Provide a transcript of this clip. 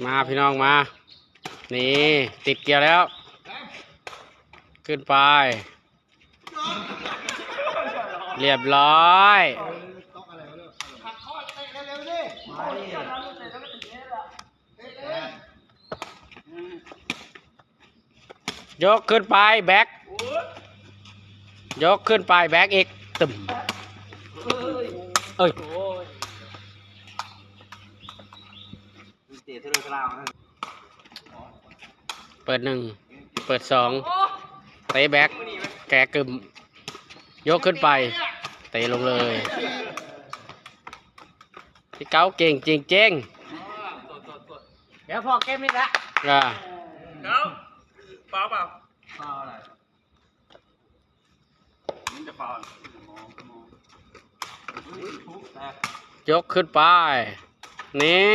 ມາພີ່ນ້ອງມາ ນີ້ ຕິດກ່ຽວແລ້ວ ຂຶ້ນໄປ ຮຽບຮ້ອຍ ຍົກຂຶ້ນໄປແບັກ ຍົກຂຶ້ນໄປແບັກອີກ ຕຶມ ເອີຍ ເປີດໜຶ່ງ ເປີດສອງ ເຕະແບັກ ແກະກຶມ ຍົກຂຶ້ນໄປ ເຕະລົງເລີຍ ທີ່ເກົ້າເກັ່ງຈິງເຈັງ ດຽວພໍເກັມນີ້ລະ ອ່າ ເກົ້າ ເປົ່າເປົ່າ ເປົ່າອະໄລ ມັນຈະເປົ່າ ຍົກຂຶ້ນໄປ ນີ້